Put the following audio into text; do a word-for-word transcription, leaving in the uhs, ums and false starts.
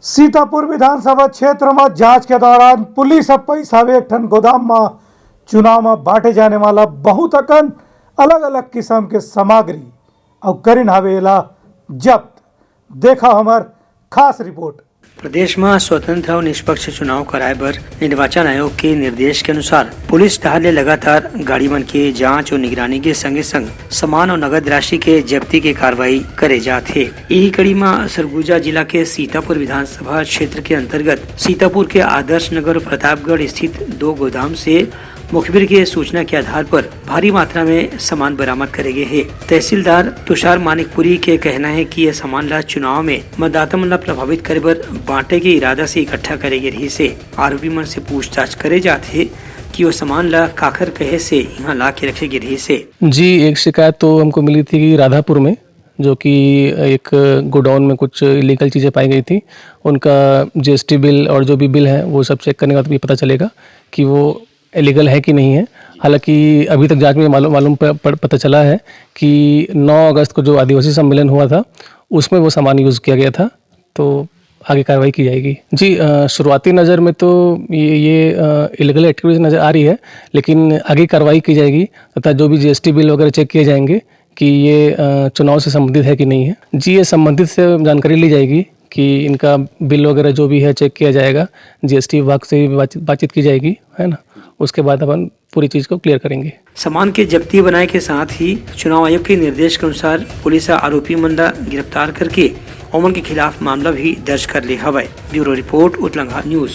सीतापुर विधानसभा क्षेत्र म जांच के दौरान पुलिस ह पइसा एक ठन गोदाम म चुनाव म बांटे जाने वाला बहुत अकन अलग-अलग किसम के सामग्री अउ करिन हावे एला जब्त। देखा हमर खास रिपोर्ट। प्रदेश म स्वतंत्र अउ निष्पक्ष चुनाव कराए बर निर्वाचन आयोग के निर्देश के अनुसार पुलिस डहार ले लगातार गाड़ी मन के जांच अउ निगरानी के संगे संग सामान अउ नगद राशि के जब्ती के कार्रवाई करे जात हे। इही कड़ी म सरगुजा जिला के सीतापुर विधानसभा क्षेत्र के अंतर्गत सीतापुर के आदर्श नगर प्रतापगढ़ स्थित दो गोदाम से मुखबिर के सूचना के आधार पर भारी मात्रा में सामान बरामद करे गे हे। तहसीलदार तुषार मानिकपुरी के कहना हे कि ये सामान ला चुनाव में मतदाता मन ला प्रभावित करे बर बांटे के इरादा से इकट्ठा करे गे रहिस हे। आरोपी मन से पूछताछ करे जात हे कि वो सामान ला काखर कहे से इहां ला के रखे गे रहिस हे। जी, एक शिकायत तो हमको मिली थी कि राधापुर में, जो कि एक गोडाउन में कुछ इलीगल चीज़ें पाई गई थी, उनका जीएसटी बिल और जो भी बिल है, वो सब चेक करने के बाद भी पता चलेगा कि वो इलीगल है कि नहीं है। हालांकि अभी तक जांच में मालूम, मालूम प-, प-, पता चला है कि नौ अगस्त को जो आदिवासी सम्मेलन हुआ था, उसमें वो सामान यूज़ किया गया था। तो आगे कार्रवाई की जाएगी। जी, अ, शुरुआती नज़र में तो ये, ये, अ, इलीगल एक्टिविटीज़ नज़र आ रही है, लेकिन आगे कार्रवाई की जाएगी तथा जो भी जीएसटी बिल वगैरह चेक किए जाएंगे कि ये, अ, चुनाव से संबंधित है कि नहीं है। जी, ये संबंधित से जानकारी ली जाएगी कि इनका बिल वगैरह जो भी है चेक किया जाएगा, जीएसटी विभाग से भी बातचीत, बातचीत की जाएगी, है ना। उसके बाद अपन पूरी चीज़ को क्लियर करेंगे। सामान के जब्ती बनाए के साथ ही चुनाव आयोग के निर्देश के अनुसार पुलिस ह आरोपी मन ला गिरफ्तार करके ओमन के खिलाफ मामला भी दर्ज कर ले हवय। Bureau report, Utlangha news.